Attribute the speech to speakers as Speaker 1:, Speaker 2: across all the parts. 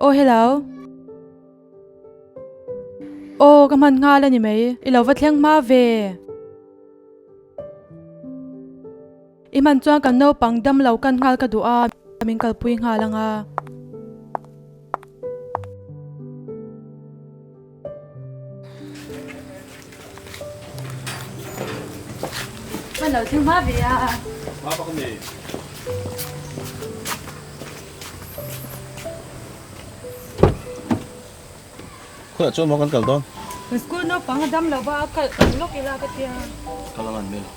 Speaker 1: Aw hello. Aw ka hman nghal a ni mai. I lo va thleng hma ve. I hman chuan kan naupang dam lo kan nghal ka duh a, min kalpui nghal ang a. Hman lo thleng hma ve a.
Speaker 2: Hma bak a ni. Khawiah chuan maw kan kal dawn?
Speaker 1: Kan school naupang a dam lo va, a kal lawk ila ka tia.
Speaker 2: Kal ang an mel.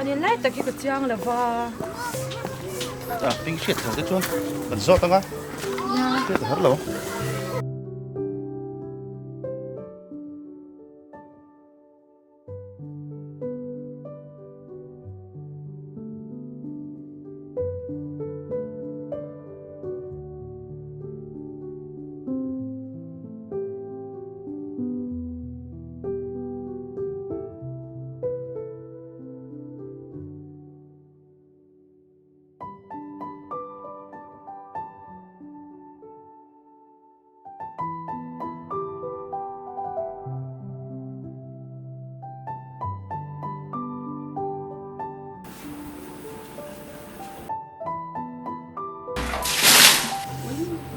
Speaker 1: Ani lai tak hi ka chiang lo va.
Speaker 2: A ping hriat thar te chuan kan zawt anga. Hriat a har lo.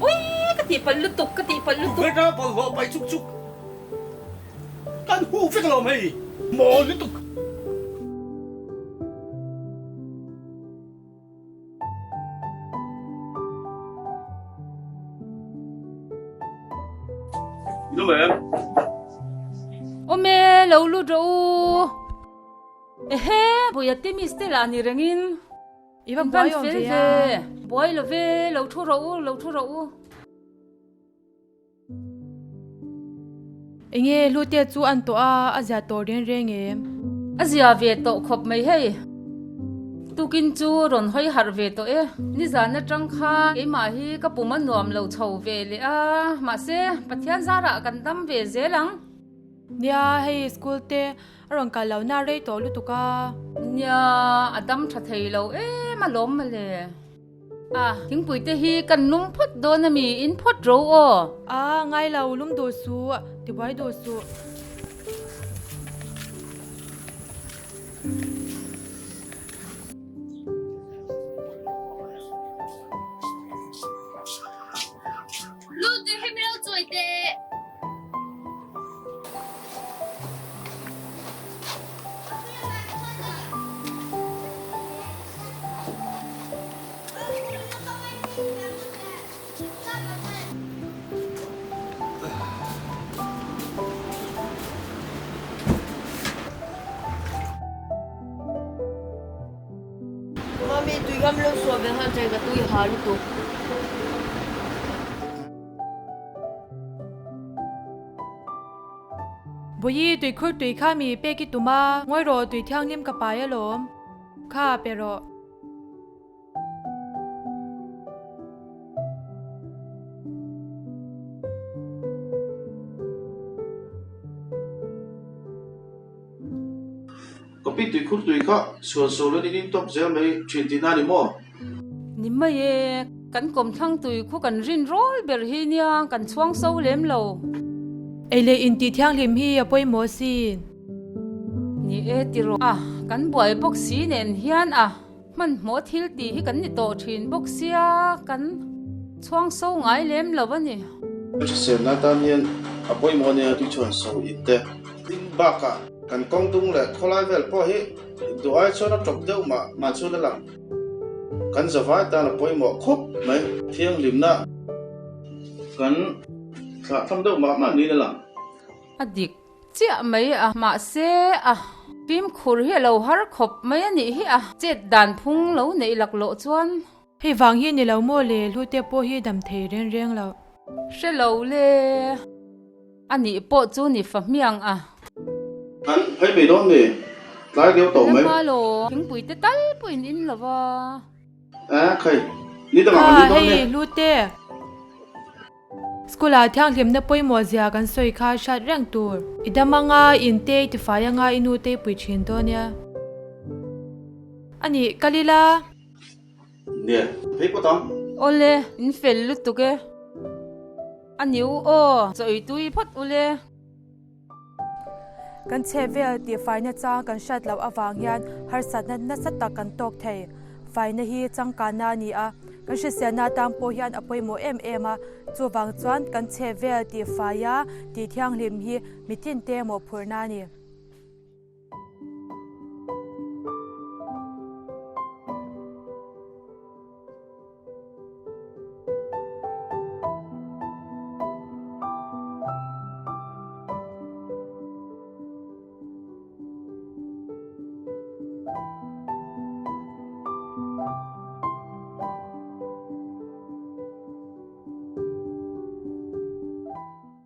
Speaker 3: Ui ka tihpalh lutuk ka tihpalh lutuk.
Speaker 2: Veka bawlhhlawh paih chuk chuk kan huh vek alawm hei mawl lutuk.
Speaker 3: Awm e, lo lut rawh u. Ehe, Buia te miss te lah ni rengin.
Speaker 1: I va buai awm ve a.
Speaker 3: Buai lo ve, lo thu rawh u, lo thu rawh u.
Speaker 1: Enge Hlute chu an tawh a, a zia tawh reng reng em?
Speaker 3: A zia ve tawh khawp mai hei. Tukin chu rawn hawi harh ve tawh e. Nizan atang kha keimah hi ka pum a nuam lo chho ve leh a, mahse Pathian zarah kan dam ve zel ang.
Speaker 1: Nia, hei school te a rawn kal lo na rei tawh lutuk a.
Speaker 3: Nia, a dam tha thei lo em alawm mawle. A, thingpui te hi kan lum phawt dawn a mi, in phawt ro aw.
Speaker 1: A, ngai lo, lum duh suh, tibuai duh suh.
Speaker 4: Lut duh hi min lo chawi teh.
Speaker 5: Mami tui kam lo suah ve nghal che ka tui ha lutuk.
Speaker 1: Bawihi tuikhur tui kha mi pek i tum a, ngawi rawh tui thianghlim ka pai alawm. Kha pe rawh.
Speaker 2: Copy tuikhur tui kha suan sual in in tawp zel mai thin tihna a ni maw?
Speaker 3: Ni mai e, kan kawmthlang tui khu kan rin rawl ber hi nia kan chhuang so lem lo.
Speaker 1: Ei leh intih thianghlim hi a pawimawh sin.
Speaker 3: Ni e tiraw a, kan buai bawk si nen hian a hmanhmawh thil tih hi kan ni tawh thin bawk sia, kan chhuang so ngai lem lo a ni.
Speaker 2: Hriselna tan hian a pawimawh ania tui chhuan so in te. Tin bakah kan kawng dung leh khawlai vel pawh hi duh ai chuan a tawp deuh mah mah chuan a lang. Kan zavai tan a pawimawh khawp mai thianghlimna. Kan thlah tham deuh mah mah niin a lang.
Speaker 3: A dik chiah mai a, mahse a fimkhur hi a lo har khawp mai a nih hi a chet dan phung lo neih laklawh chuan.
Speaker 1: Hei vang hi ni lo maw le, hlute pawh hi dam thei reng reng lo.
Speaker 3: Hre lo le, a nih pawh chu ni fa hmiang a.
Speaker 2: An phei mai dawn ni, tlai deuh tawh mai.
Speaker 3: Lama law, thingpui te tal pawh in in lo va.
Speaker 2: A khai, ni dangah kan in dawn ni.
Speaker 1: Hei hlute, school ah thianghlimna pawimawh zia kan sawi kha hriat reng tur. I dam anga, in te i tifai anga i nu te i pui thin dawn nia. A nih, kal ila.
Speaker 2: Nia, phei pawt ang.
Speaker 3: Awle, in fel lutuk e. A niu aw, chaw ei tui phawt ule.
Speaker 1: Kan chhe vel tih faina chang kan hriat loh avang hian harsatna nasa tak kan tawk thei. Faina hi changkanna a ni a, kan hriselna atan pawh hian a pawimawh em em a. Chuvang chuan kan chhe vel tih faia tih thianghlim hi mitin te mawhphurhna a ni.